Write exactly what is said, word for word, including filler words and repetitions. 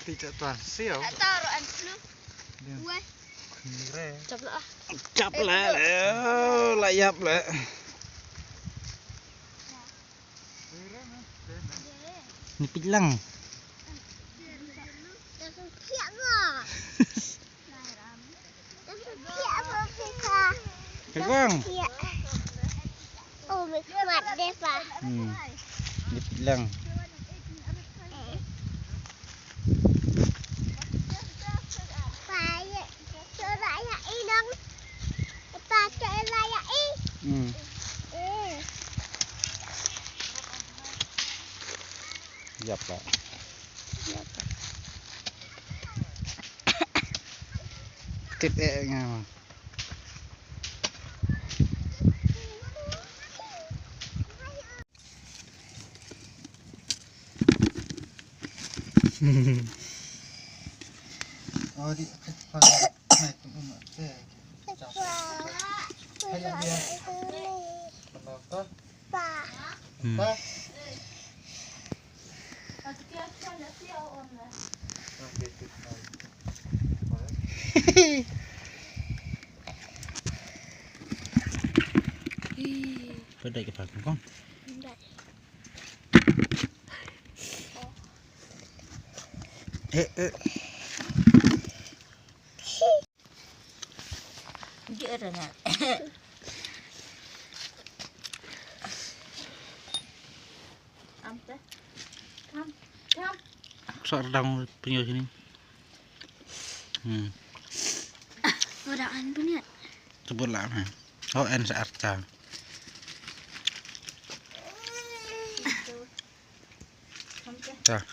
Ti ta ta siau. Taruh an flu. Weh. Chap lah. Chap lah. Eh, la yap lah. Ni pit lang. Kagong. Hmm. Ni pit lang. Hmm. Yap lah. Tip eh nga. Hmm. Pwede ka pa kong. Eh, eh. Dia dah nak. Am teh. Am. Am. Sa redang punya sini. Hmm. Redang punya. Sebut lah, man. Oh, en sa arta. Am teh. Dah.